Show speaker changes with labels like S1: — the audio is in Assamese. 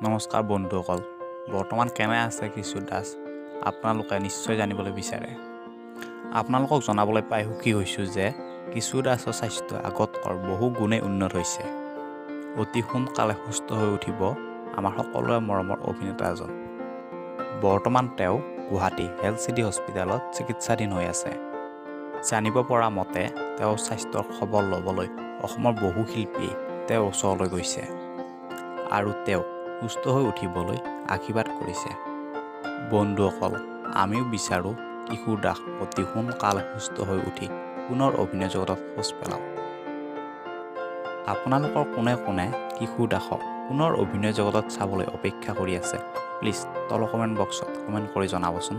S1: নমস্কাৰ বন্ধুসকল, বৰ্তমান কেনে আছে কিশোৰ দাস আপোনালোকে নিশ্চয় জানিবলৈ বিচাৰে। আপোনালোকক জনাবলৈ পাই সুখী হৈছোঁ যে কিশোৰ দাসৰ স্বাস্থ্য আগতকৈ বহু গুণেই উন্নত হৈছে। অতি সোনকালে সুস্থ হৈ উঠিব আমাৰ সকলোৰে মৰমৰ অভিনেতাজন। বৰ্তমান তেওঁ গুৱাহাটী হেল্থ চিটি হস্পিটেলত চিকিৎসাধীন হৈ আছে। জানিব পৰা মতে তেওঁৰ স্বাস্থ্যৰ খবৰ ল'বলৈ অসমৰ বহু শিল্পীয়ে তেওঁৰ ওচৰলৈ গৈছে আৰু তেওঁক সুস্থ হৈ উঠিবলৈ আশীৰ্বাদ কৰিছে। বন্ধুসকল, আমিও বিচাৰোঁ কিশোৰ দাস অতি সোনকালে সুস্থ হৈ উঠি পুনৰ অভিনয় জগতত খোজ পেলাওক। আপোনালোকৰ কোনে কোনে কিশোৰ দাসক পুনৰ অভিনয় জগতত চাবলৈ অপেক্ষা কৰি আছে, প্লিজ তলৰ কমেণ্ট বক্সত কমেণ্ট কৰি জনাবচোন।